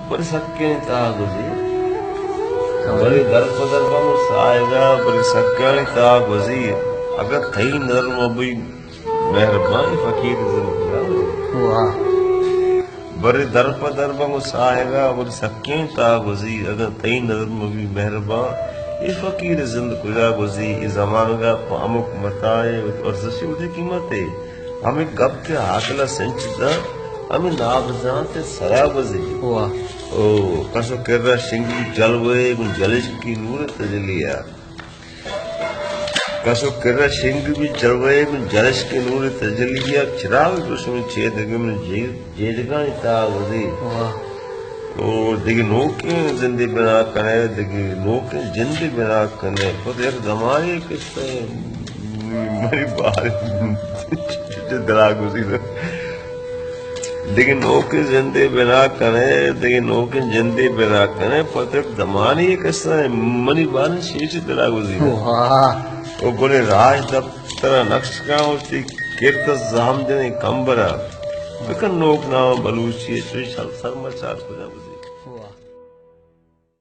برے سکیں تہا گوزی، برے در پہ در بمو ساہگا، برے سکیں تہا گوزی، اگاں تئی نظر مہ بی مہربان، اے فقیر زند کجا گوزی۔ واہ۔ برے در پہ در بمو ساہگا، برے سکیں تہا گوزی، اگاں تئی نظر مہ بی مہربان، اے فقیر زند کجا گوزی۔ اے زمانگا پہ ہمک متائے ارزشی وتی قیمتے۔ ہمے گپ کہ عاقل ءَ سنچ داں، ہمے نابزانت ءِ سرا گوزی۔ واہ۔ او، کس ءِ کرا شنگ بی جلوہ ءَ گوں جلشکی نور ءِ تجلی ءَ۔ کس ءِ کرا شنگ بی جلوہ ءَ گوں جلشکی نور ءِ تجلی ءَ۔ چراغ چوش من چیدگی من جی-، جیدگانی تہا گوزی۔ واہ۔ او دگہ نوکیں زندے بنا کنے، دگہ نوکیں جندے بنا کنے۔ پد یک زمانے کشتہ منی بار چٹ دلا گوزی۔ دگہ نوکیں زندے بنا کنے، دگہ نوکیں جندے بنا کنے۔ پد یک زمانے کشتہ منی بار چٹ دلا گوزی۔ واہ۔ او گلیں راج دپتر نقش کاں وتی کرت زہم جنیں کمبرا۔ بکن نوک نام بلوچی چوش سر مچار کجا گوزی۔